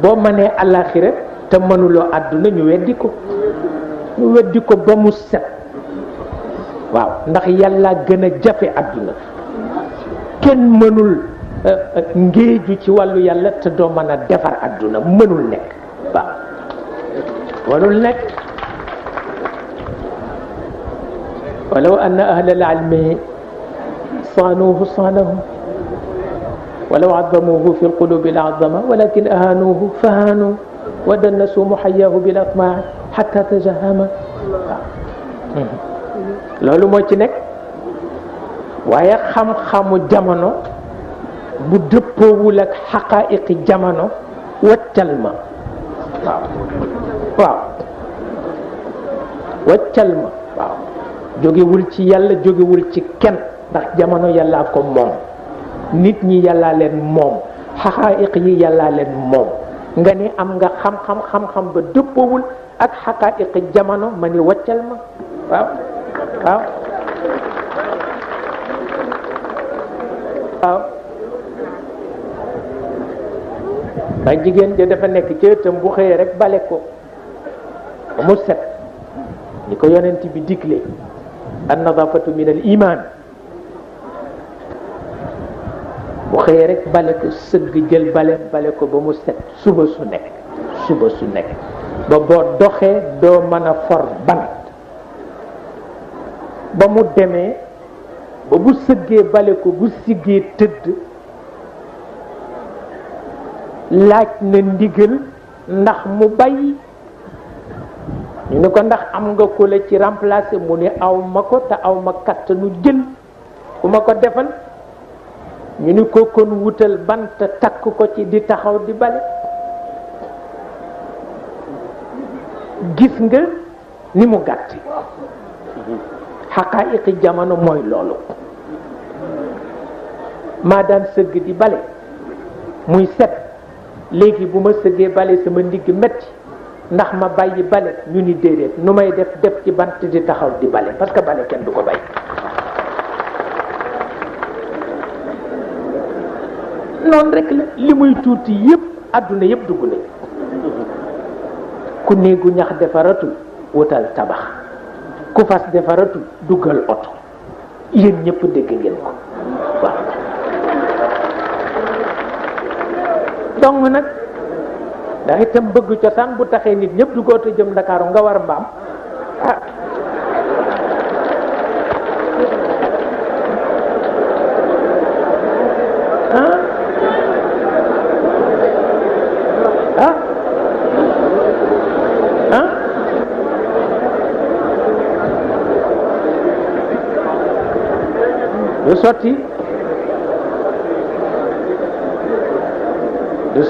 boo mënee àllaaxira te mënuloo àdduna ñu weddi ko ba mu set. waaw ndax yàlla gën a jafe àdduna kenn mënul ngéeju ci wàllu yàlla te doo mën a defar àdduna mënul nekk. waaw mënul nekk. walaw anna ahlal ilmi saanuuhu saanahum walaw azzamuuhu fi lqulubi la azzama walakin ahaanuuhu fahaanu wa dannasu muhayyaahu bil atmaa xatta tajahama. waaw loolu moo ci nekk. waaye xam-xamu jamono bu dëppoowul ak xaqaa'iqi jamono waccal ma. waaw waccal ma. waaw jógewul ci yàlla jógewul ci kenn ndax jamono yàllaa ko moom, nit ñi yàllaa leen moom, xaqaa'iq yi yàllaa leen moom. nga ni am nga xam-xam ba dëppoowul ak xaqaa'iqi jamono ma ni waccal ma. waaw waaw waaw ndax jigéen ja dafa nekk ci ëttam bu xëyee rek bale ko ba mu set ni ko yonent bi digle an nadafatu min al iman. bu xëyee rek bale ko sëgg jël bale ko ba mu set suba su nekk ba boo doxee doo mën a for bant. ba mu demee ba bu sëggee bale ko bu siggee tëdd laaj na ndigal ndax mu bàyyi. ñu ne ko ndax am nga ko la ci remplacer mu ne aw ma ko te aw ma kattanu jël ku ma ko defal. ñu ni ko kon wutal bant takk ko ci di taxaw di bale. gis nga ni mu gàtti. xaqaa'iqi jamono mooy loolu. maa daan sëgg di bale muy set léegi bu ma sëggee bale sama ndigg metti ndax ma bàyyi bale ñu ni déedéet nu may def ci bant di taxaw di bale parce que bale kenn du ko bàyyi. noonu rek la li muy tuuti yépp àdduna yépp dugg nañ. ku néegu ñax defaratul wutal tabax, ku fas defaratul duggal oto. yéen ñëpp dégg ngeen ko. waaw donc nag ndax itam bëgg cosaan bu taxee nit ñëpp dugg oto jëm Ndakaaru nga war mbaam ah. du sotti de